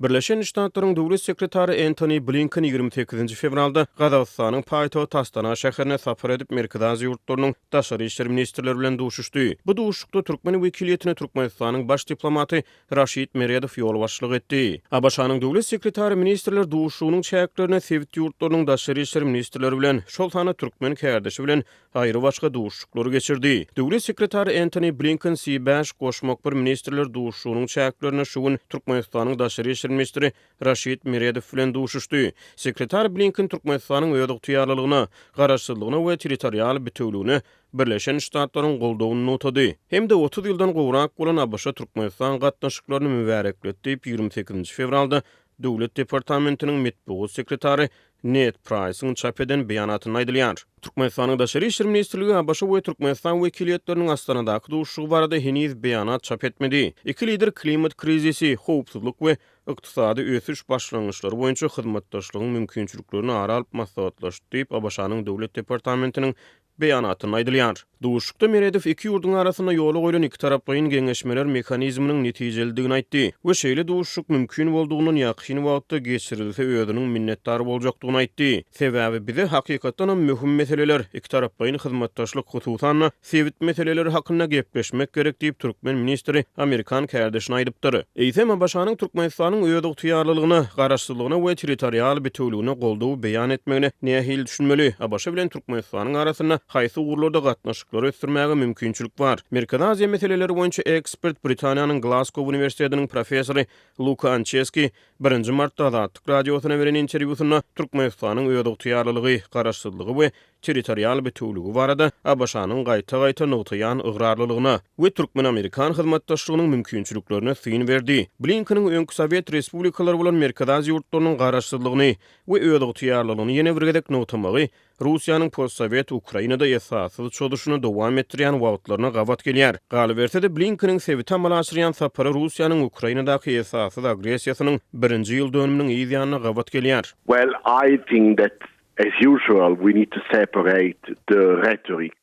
Birleşen Ştatlaryň Döwlet sekretary Entoni Blinken 28-nji fewralda Gazagystanyň paýtagty Astana şäherine sapar edip, Merkezi Aziýa ýurtlarynyň daşary işler ministrleri bilen duşuşdy. Bu duşuşykda türkmen wekiliýetine Türkmenistanyň baş diplomaty Raşid Meredow ýolbaşçylyk etdi. ABŞ-nyň Döwlet sekretary ministrler duşuşygynyň çäklerinde sebit ýurtlarynyň daşary işler ministrleri bilen, şol sanda türkmen kärdeşi bilen aýrybaşga duşuşyklary geçirdi. Döwlet sekretary Entoni Blinken C bäş goşmak bir ministrler duşuşygynyň çäklerinde şu gün Türkmenistanyň daşary işler ministri Raşid Meredow bilen duşuşdy. Sekretar Blinken Türkmenistanyň özygtyýarlylygyna, garaşsyzlygyna we territorial bitewüligine Birleşen Ştatlaryň goldawyny nygtady hem-de 30 ýyldan gowrak bolan ABŞ-Türkmenistan gatnaşyklaryny mübärekledi diýip, 28-nji fewralda Döwlet departamentiniň metbugat sekretary Ned Praýsyň çap eden beýanatynda aýdylýar. Türkmenistanyň Daşary işler ministrligi ABŞ we Türkmenistan wekiliýetleriniň Astanadaky duşuşygy barada heniz beýanat çap etmedi. Iki lider klimat krizisi, howpsuzlyk we ykdysady ösüş başlangyçlary boýunça hyzmatdaşlygyň mümkinçiliklerini ara alyp maslahatlaşdy diýip, ABŞ-nyň Döwlet departamentiniň Beýanatynda aýdylýar. Duşuşykda Meredow iki ýurduň arasynda ýola goýlan ikitaraplaýyn geňeşmeler mehanizminiň netijelidigini aýtdy we şeýle duşuşyk mümkin boldugyndan ýakyn wagtda geçirilse özüniň minnetdar boljakdygyny aýtdy. Sebäbi bize hakykatdanam möhüm meseleler, ikitaraplaýyn hyzmatdaşlyk, hususan-da, sebit meseleleri hakynda gepleşmek gerek diýip, türkmen ministri amerikan kärdeşine aýdypdyr. Eýsem, ABŞ-nyň Türkmenistanyň özygtyýarlylygyna, garaşsyzlygyna we territorial bitewüligine goldaw beýan etmegine nähili düşünmeli? ABŞ bilen Türkmenistanyň arasynda haýsy ugurlarda gatnaşyklary ösdürmäge mümkinçilik bar? Merkezi Aziýa meseleleri boýunça ekspert, Britaniýanyň Glasgow uniwersitetiniň professory Luka Ançeski birinji martda Azatlyk Radiosyna beren interwýusynda Türkmenistanyň özygtyýarlylygy, garaşsyzlygy we territorial bitewüligi barada ABŞ-nyň gaýta-gaýta nygtaýan ygrarlylygyna we türkmen-amerikan hyzmatdaşlygynyň mümkinçiliklerine syn berdi. Blinkeniň öňki sowet respublikalary bolan Merkezi Aziýa ýurtlarynyň garaşsyzlygyny we özygtyýarlylygyny ýene bir gezek nygtamagy Russiýanyň postsowet Ukrainada esassyz çozuşyny dowam etdirýän wagtlaryna gabat gelýär. Galyberse-de, Blinkeniň sebite amala aşyrýan sapary Russiýanyň Ukrainadaky esassyz agressiýasynyň birinji ýyl dönüminiň yz ýanyna gabat gelýär. Well, I think that As usual, we need to separate the rhetoric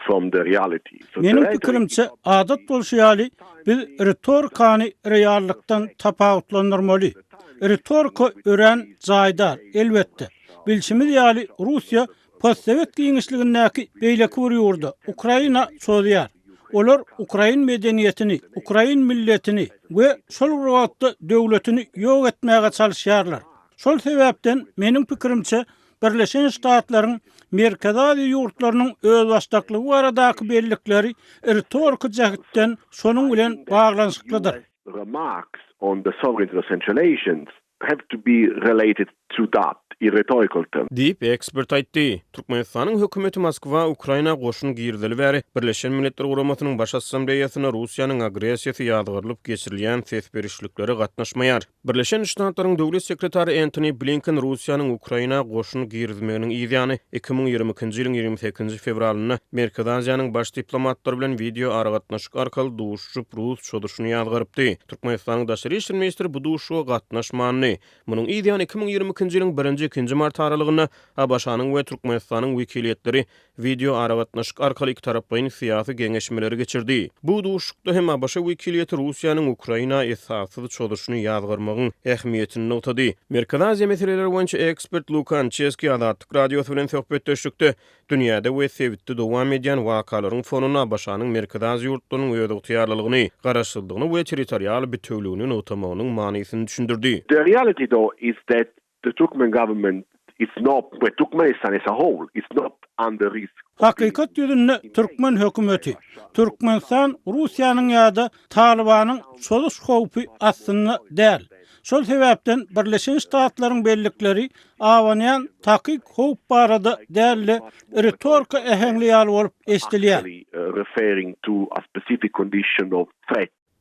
from the reality. So the Meniň rhetoric pikirimçe, adat bolşy ýaly, biz ritorikany reallykdan tapawutlandyrmaly. Ritorika örän jaýdar, elbetde. Bilşimiz ýaly, Russiýa postsowet giňişligindäki beýleki bir ýurda, Ukraina çozýar. Olar ukrain medeniýetini, ukrain milletini we şol bir wagtda döwletini ýok etmäge çalyşýarlar. Şol sebäpden, meniň pikirimçe, Birleşen Ştatlaryň Merkezi Aziýa ýurtlarynyň özbaşdaklygy baradaky bellikleri ritoriki jähtden şonuň bilen baglanyşyklydyr. Remarks on the sovereignty of Central Asians have to be related to that in rhetorical terms. Diýip, ekspert aýtdy. Türkmenistanyň hökümeti Moskwa Ukraina goşun girizeli bäri Birleşen Milletler Guramasynyň Baş Assambleýasynda Russiýanyň agressiýasy ýazgarylyp geçirilýän ses berişliklere gatnaşmaýar. Birleşen Ştatlaryň Döwlet sekretary Entoni Blinken Russiýanyň Ukraina goşun girizmeginiň yzýany 2022-nji ýylyň 28-nji fewralynda Merkezi Aziýanyň baş diplomatlary bilen wideo aragatnaşyk arkaly duşuşyp, rus çozuşyny ýazgarypdy. Türkmenistanyň daşary işler ministri bu duşuşyga gatnaşmandy. Munuň yzýany 2022-nji ýylyň birinji-ikinji mart aralygynda ABŞ-nyň we Türkmenistanyň wekiliýetleri wideoaragatnaşyk arkaly ikitaraplaýyn syýasy geňeşmeleri geçirdi. Bu duşuşykda hem ABŞ wekiliýeti Russiýanyň Ukraina esassyz çozuşyny ýazgarmagyň ähmiýetini nygtady. Merkezi Aziýa meseleleri boýunça ekspert Luka Ançeski Azatlyk Radiosy bilen söhbetdeşlikde dünýäde we sebitde dowam edýän wakalaryň fonunda ABŞ-nyň Merkezi Aziýa ýurtlarynyň özygtyýarlylygyny, garaşsyzlygyny we territorial bitewüligini nygtamagynyň manysyny düşündirdi. The reality though is that The Turkmen government is not, well Turkmenistan as a whole is not under risk. Hakykat ýüzünde türkmen hökümeti, Türkmenistan Russiýanyň ýa-da Talybanyň çozuş howpy astynda däl. Şol sebäpden Birleşen Ştatlaryň bellikleri abanýan takyk howp barada däl-de, ritorika äheňli ýaly bolup eşidilýär.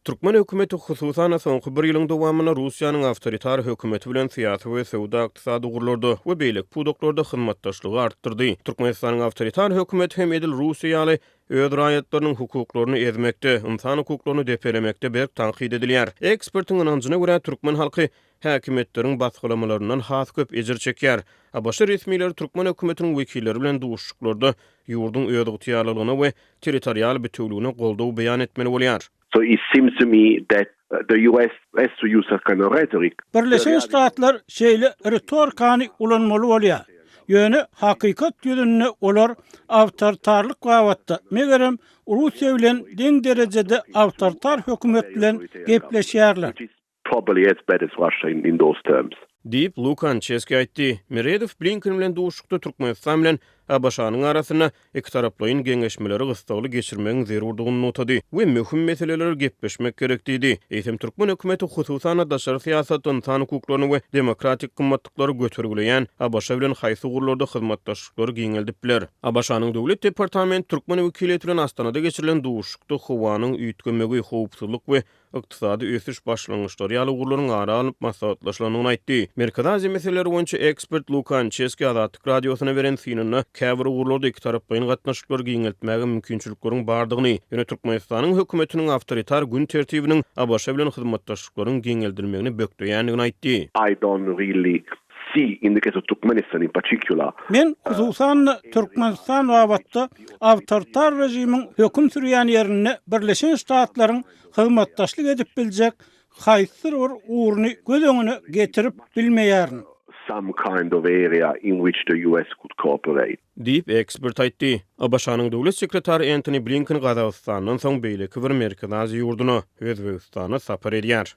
Türkmen hökümeti, hususan-da, soňky bir ýylyň dowamynda Russiýanyň awtoritar hökümeti bilen syýasy we söwda-ykdysady ugurlarda we beýleki pudaklarda hyzmatdaşlygy artdyrdy. Türkmenistanyň awtoritar hökümeti hem edil Russiýa ýaly öz raýatlarynyň hukuklaryny ezmekde, ynsan hukuklaryny depelemekde berk tankyt edilýär. Ekspertiň ynanjyna görä, türkmen halky häkimiýetleriň basgylamalaryndan has köp ejir çekýär. ABŞ resmileri türkmen hökümetiniň wekilleri bilen duşuşyklarda ýurduň özygtyýarlylygyna we territorial bitewüligine goldaw beýan etmeli bolýar. So it seems to me that the US has to use that kind of rhetoric. Birleşen Ştatlar şeýle ritorikany ulanmaly bolýar. Ýöne hakykat ýüzünde olar awtoritarlyk babatda, megerem, Russiýa bilen deň derejede awtoritar hökümet bilen gepleşýärler. Probably as bad as Russia in those terms. Diýip, Lukan Çeski aýtdy. Meredow Blinken bilen duşuşykda Türkmenistan bilen ABŞ-nyň arasynda ikitaraplaýyn geňeşmeleri gyssagly geçirmegiň zerurdygyny nygtady we möhüm meseleleri gepleşmek gerek diýdi. Eýsem, türkmen hökümeti, hususan-da, daşary syýasatda ynsan hukuklaryny we demokratik gymmatlyklary götergileýän ABŞ bilen haýsy ugurlarda hyzmatdaşlyklary giňeldip biler? ABŞ-nyň Döwlet departamenti türkmen wekiliýeti bilen Astanada geçirilen duşuşykda howanyň üýtgemegi, howpsuzlyk we ykdysady ösüş başlangyçlary ýaly ugurlaryň ara alnyp maslahatlaşylandygyny aýtdy. Merkezi Aziýa meseleleri boýunça ekspert Luka Ançeski Azatlyk Radiosyna beren synynda käbir ugurlarda ikitaraplaýyn gatnaşyklary giňeltmäge mümkinçilikleriň bardygyny, ýöne Türkmenistanyň hökümetiniň awtoritar gün tertibiniň ABŞ bilen hyzmatdaşlyklaryň giňeldilmegini bökdeýändigini aýtdy. I don't really see in the case of Turkmenistan in particular. Men, hususan-da, Türkmenistan babatda awtoritar režimiň höküm sürýän ýerinde Birleşen Ştatlaryň hyzmatdaşlyk edip biljek haýsydyr bir ugruny göz öňüne getirip bilmeýärin. Some kind of area in which the US could cooperate. Diýip, ekspert aýtdy. ABŞ-nyň Döwlet sekretary Entoni Blinken Gazagystandan soň beýleki bir Merkezi Aziýa ýurduna, Özbegistana sapar edýär.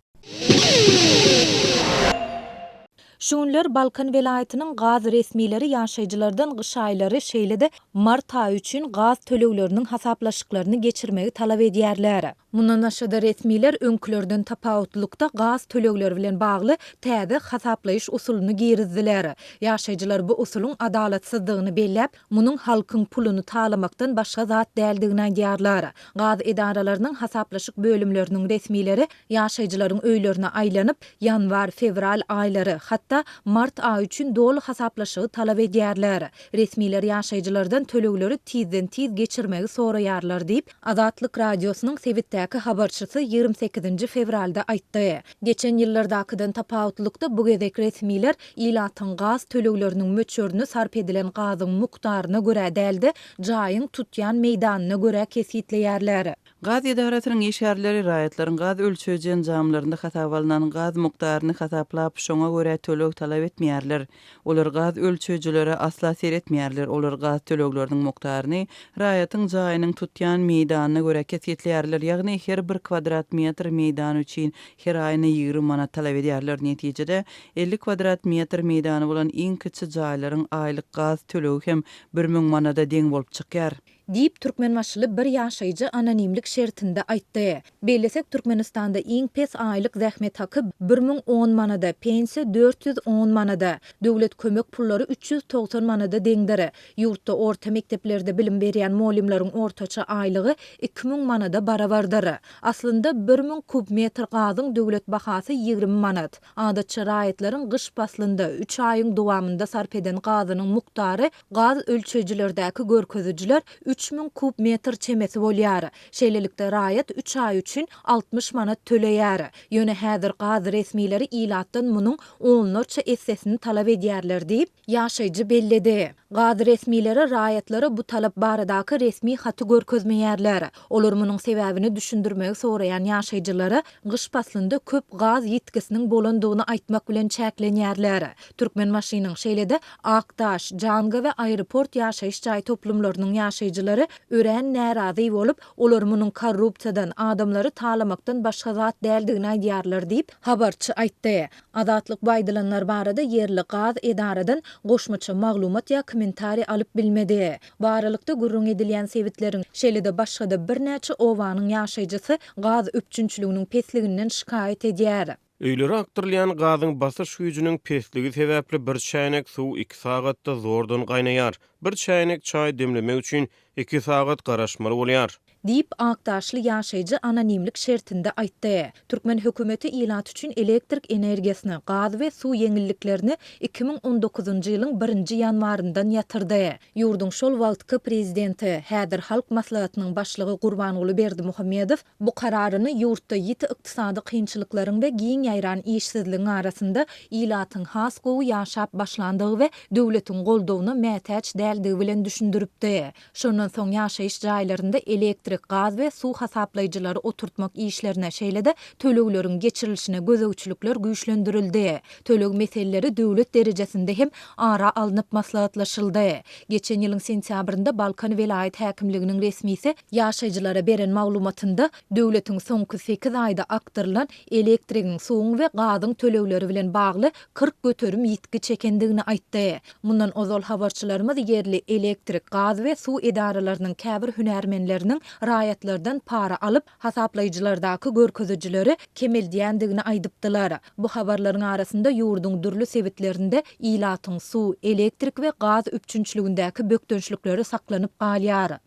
Şu günler Balkan welaýatynyň gaz resmileri ýaşaýjylardan gyş aýlary, şeýle-de mart aýy üçin gaz tölegleriniň hasaplaşyklaryny geçirmegi talap edýärler. Mundan başga-da resmiler öňkülerden tapawutlykda gaz tölegleri bilen bagly täze hasaplaýyş usulyny girizdiler. Ýaşaýjylar bu usulyň adalatsyzdygyny belläp, munuň halkyň puluny talamakdan başga zat däldigini aýdýarlar. Gaz edaralarynyň hasaplaşyk bölümleriniň resmileri Ýaşaýjylaryň öýlerine aýlanyp, ýanwar, fewral aýlary, hatda mart aýy üçin doly hasaplaşygy talap edýärler. Resmiler ýaşaýjylardan tölegleri tizden-tiz geçirmegi soraýarlar diýip, Azatlyk Radiosynyň sebitdäki habarçysy 28-nji fewralda aýtdy. Geçen ýyllardakydan tapawutlykda, bu gezek resmiler ilatyň gaz tölegleriniň möçberini sarp edilen gazyň mukdaryna görä däl-de, jaýyň tutýan meýdanyna görä kesgitleýärler. Gaz edarasynyň işgärleri raýatlaryň gaz ölçeýji enjamlarynda hasaba alnan gaz mukdaryny hasaplap, şoňa görä töleg talap etmeýärler. Olar gaz ölçeýjilere asla seretmeýärler, olar gaz tölegleriniň mukdaryny raýatyň jaýynyň tutýan meýdanyna görä kesgitleýärler, ýagny her bir kwadrat metr meýdan üçin her aýyna 20 manat talap edýärler. Netijede, 50 kwadrat metr meýdany bolan iň kiçi jaýlaryň aýlyk gaz tölegi hem 1000 manada deň bolup çykýar. Diýip, türkmenbaşyly bir ýaşaýjy anonimlik şertinde aýtdy. Bellesek, Türkmenistanda iň pes aýlyk zähmet haky 1010 manada, pensiýa 410 manada, döwlet kömek pullary 390 manada deňdir. Ýurtda orta mekdeplerde bilim berýän mugallymlaryň ortaça aýlygy 2000 manada barabardyr. Aslynda, 1000 kub metr gazyň döwlet bahasy 20 manat. Adatça raýatlaryň gyş paslynda, üç aýyň dowamynda sarp eden gazynyň mukdary Gaz ölçeýjilerdäki görkezijiler 3000 kub metr çemesi bolýar. Şeýlelikde, raýat üç aý üçin 60 manat töleýär. Ýöne häzir gaz resmileri ilatdan munuň onlarça essesini talap edýärler diýip, ýaşaýjy belledi. Gaz resmileri raýatlara bu talap baradaky resmi haty görkezmeýärler. Olar munuň sebäbini düşündirmegi soraýan ýaşaýjylara gyş paslynda köp gaz ýitgisiniň bolandygyny aýtmak bilen çäklenýärler. Türkmenbaşynyň, şeýle-de Akdaş, Janga we Aeroport ýaşaýyş jaý toplumlarynyň ýaşaýjylary örän närazy bolup, olar munuň korrupsiýadan, adamlary talamakdan başga zat däldigini aýdýarlar diýip, habarçy aýtdy. Azatlyk bu aýdylanlar barada ýerli gaz edaradan goşmaça maglumat ýa kommentariý alyp bilmedi. Bu aralykda, gürrüň edilýän sebitleriň, şeýle-de başga-da birnäçe obanyň ýaşaýjysy gaz üpjünçiliginiň pesliginden şikaýat edýär. Öýlere akdyrylýan gazyň basyş güýjüniň pesligi sebäpli bir çäýnek suw iki sagatda zordan gaýnaýar. Bir çäýnek çaý demlemek üçin iki sagat garaşmaly bolýar. Diýip, akdaşly ýaşaýjy anonimlik şertinde aýtdy. Türkmen hökümeti ilat üçin elektrik energiýasyny, gaz we suw ýeňilliklerini 2019-njy ýylyň birinji ýanwaryndan ýatyrdy. Ýurduň şol wagtky prezidenti, häzir Halk Maslahatynyň başlygy Gurbanguly Berdimuhamedow Bu kararyny ýurtda ýiti ykdysady kynçylyklaryň we giň ýaýran işsizligiň arasynda ilatyň has gowy ýaşap başlandygy we döwletiň goldawyna mätäç däldigini. däldigi bilen düşündiripdi. Şondan soň ýaşaýyş jaýlarynda elektrik, gaz we suw hasaplaýjylary oturtmak işlerine, şeýle-de tölegleriň geçirilişine gözegçilikler güýçlendirildi. Töleg meseleleri döwlet derejesinde hem ara alnyp maslahatlaşyldy. Geçen ýylyň sentýabrynda Balkan welaýat häkimliginiň resmisi ýaşaýjylara beren maglumatynda döwletiň soňky sekiz aýda akdyrylan elektrigiň, suwuň we gazyň tölegleri bilen bagly 40% ýitgi çekendigini aýtdy. Mundan ozal habarçylarymyz ýerli elektrik, gaz we suw edaralarynyň käbir hünärmenleriniň raýatlardan para alyp, hasaplaýjylardaky görkezijileri kemeldýändigini aýdypdylar. Bu habarlaryň arasynda ýurduň dürli sebitlerinde ilatyň suw, elektrik we gaz üpjünçiligindäki bökdençlikleri saklanyp galýar.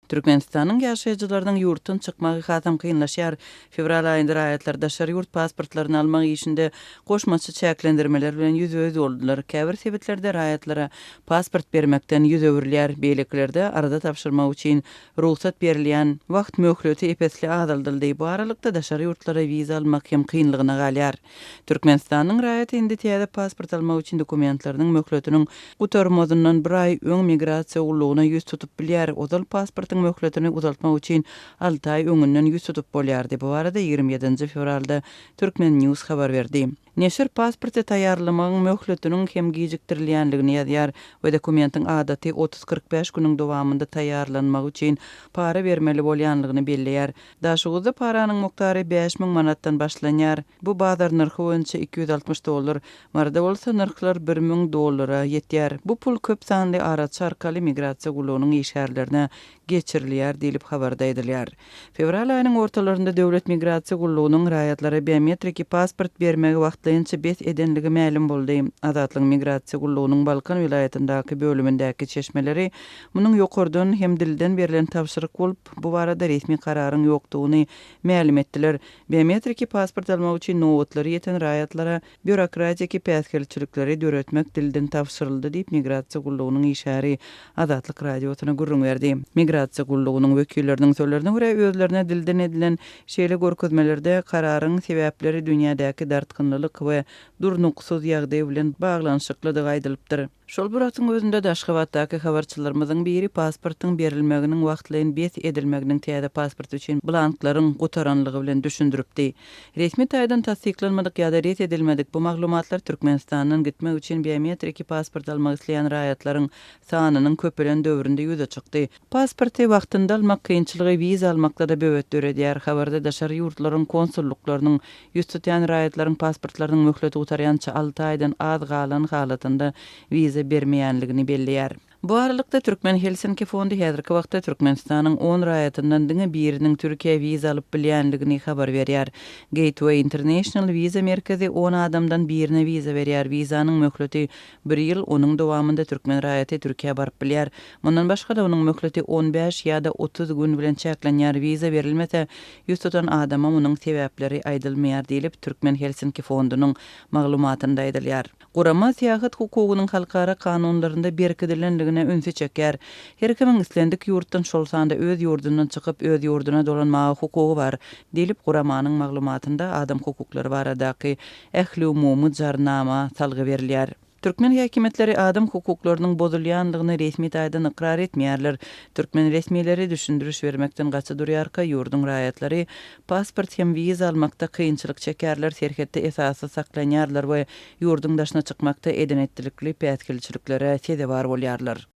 Türkmenistanyň ýaşaýjylarynyň ýurtdan çykmagy hasam kynlaşýar. Fewral aýynda raýatlar daşary ýurt pasportlaryny almak işinde goşmaça çäklendirmeler bilen ýüzbe-ýüz boldular. Käbir sebitlerde raýatlara pasport bermekden ýüz öwrülýär, beýlekilerde arza tabşyrmak üçin rugsat berilýän wagt möhleti ep-esli azaldyldy. Bu aralykda, daşary ýurtlara wiza almak hem kynlygyna galýar. Türkmenistanyň raýaty indi täze pasport almak üçin dokumentleriniň möhletiniň gutarmazyndan bir aý öň migrasiýa gullugyna ýüz tutup bilýär. Ozal pasportyň möhletini uzaltmak üçin alty aý öňünden ýüz tutup bolýardy. Bu barada 27 nji fewralda Turkmen. News habar berdi. Neşir pasporty taýýarlamagyň möhletiniň hem gijikdirilýändigini ýazýar we dokumentiň adaty 30-45 günüň dowamynda taýýarlanmagy üçin para bermeli bolýanlygyny belleýär. Daşoguzda paranyň mukdary 5000 manatdan başlanýar. Bu bazar nyrhy boýunça 260 dollar. Maryda bolsa nyrhlar 1000 dollara ýetýär. Bu pul köp sanly araçy arkaly migrasiýa gullugynyň işgärlerine geçirilýär diýlip, habarda aýdylýar. Fewral aýynyň ortalarynda Döwlet migrasiýa gullugynyň raýatlara biometriki pasport bermegi wagtlaýynça bes edenligi mälim boldy. Azatlygyň migrasiýa gullugynyň Balkan welaýatyndaky bölümindäki çeşmeleri munuň ýokardan hem dilden berlen tabşyryk bolup, bu barada resmi kararyň ýokdugyny mälim etdiler. Biometriki pasport almak üçin nobatlary ýeten raýatlara býurokratiki päsgelçilikleri döretmek dilden tabşyryldy diýip, migrasiýa gullugynyň işgäri Azatlyk Radiosyna gürrüň berdi. Migrasiýa gullugynyň wekilleriniň sözlerine görä, özlerine dilden edilen şeýle görkezmelerde kararyň sebäpleri dünýädäki dartgynlylyk we durnuksyz ýagdaý bilen baglanyşyklydygy aýdylypdyr. Şol bir wagtyň özünde-de Aşgabatdaky habarçylarymyzyň biri pasportyň berilmeginiň wagtlaýyn bes edilmeginiň täze pasport üçin blanklaryň gutaranlygy bilen düşündiripdi. Resmi taýdan tassyklanmadyk ýa-da ret edilmedik bu maglumatlar Türkmenistandan gitmek üçin biometriki pasport almak isleýän raýatlaryň sanynyň köpelen döwründe ýüze çykdy. Pasporty wagtynda almak kynçylygy wiza almakda-da böwet döredýär. Habarda daşary ýurtlaryň konsullyklarynyň ýüz tutýan raýatlaryň pasportlarynyň möhleti gutarýança alty aýdan az galan halatynda wiza bermeýänligini belleýär. Bu aralykda, Türkmen Helsinki fondy häzirki wagtda Türkmenistanyň on raýatyndan diňe biriniň Türkiýä wiza alyp bilýänligini habar berýär. Gateway International wiza merkezi on adamdan birine wiza berýär. Wizanyň möhleti Bir ýyl, onuň dowamynda türkmen raýaty Türkiýä baryp bilýär. Mundan başga-da, onuň möhleti on bäş ýa-da 30 gün bilen çäklenýär, wiza berilmese, ýüz tutan adama munuň sebäpleri aýdylmaýar diýlip, Türkmen Helsinki fondunyň maglumatynda aýdylýar. Gurama syýahat hukugynyň halkara kanunlarynda berkidilendigine ünsi çekýär. Her kimiň islendik ýurtdan, şol sanda öz ýurdundan çykyp, öz ýurduna dolanmaga hukugy bar, diýlip, guramanyň maglumatynda adam hukuklary baradaky Ähliumumy Jarnama salgy berilýär. Türkmen häkimiýetleri adam hukuklarynyň bozulýandygyny resmi taýdan ykrar etmeýärler. Türkmen resmileri düşündiriş bermekden gaça durýarka, ýurduň raýatlary pasport hem wiza almakda kynçylyk çekýärler, serhetde esassyz saklanýarlar we ýurduň daşyna çykmakda eden-etdilikli päsgelçiliklere sezewar bolýarlar.